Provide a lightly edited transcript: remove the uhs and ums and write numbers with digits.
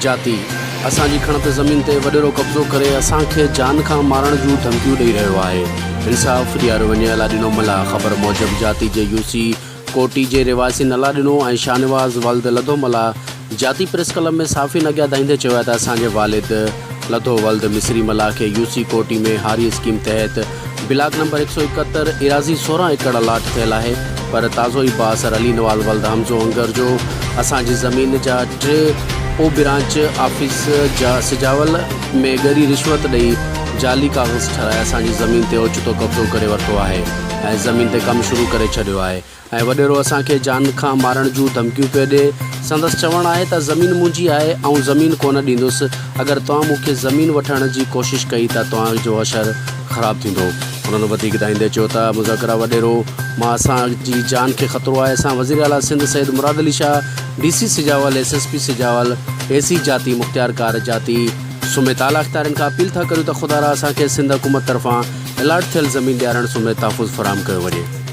جاتي، اسان جي کڻت زمين تي وڏيرو قبضو ڪري اسان کي جان کان مارڻ جون ڌمڪيون ڏئي رهيو آهي، انصاف ڏياريو وڃي، الاڏنو ملاح، خبر موجب جاتي جي يوسي ڪوٽي جي رهواسين الاڏنو ۽ شاهنواز ولد لڌو ملاح جاتي پريس ڪلب ۾ صحافين اڳيان دانهيندي چيو آهي ته اسان جي والد لڌو ولد مصري ملاح کي يوسي ڪوٽي ۾ هاري اسڪيم تحت بلاڪ نمبر 171 ايراضي 16 ايڪڙ الاٽ ٿيل آهي پر تازو ئي بااثر علي نواز ولد حمزو انگر جو اسان جي زمين جا ٽي او برانچ آفيس جا سجاول ۾ ڳري رشوت ڏئي جعلي ڪاغذ ٺهرائي اسان جي زمين تي اوچتو قبضو ڪري ورتو آهي ۽ زمين تي ڪم شروع ڪري ڇڏيو آهي ۽ وڏيرو اسان کي جان کان مارڻ جون ڌمڪيون پيو ڏي. سندس چوڻ آهي ته زمين منهنجي آهي، آئون زمين ڪونه ڏيندس، اگر توهان مون کي زمين وٺڻ جي ڪوشش ڪئي ته توهان جو حشر خراب ٿيندو. هنن وڌيڪ دانهيندي چيو ته مذڪره وڏيرو مان اسان جي جان کي خطرو آهي، اسان وزير اعليٰ Sindh Syed Murad Ali Shah, D C Sujawal, S S P Sujawal, A C Jati, مختيارڪار جاتي سميت اعليٰ اختيارين کان اپيل ٿا ڪريون ته خدارا اسان کي سنڌ حڪومت طرفان الاٽ ٿيل زمين ڏيارڻ سميت تحفظ فراهم ڪيو وڃي.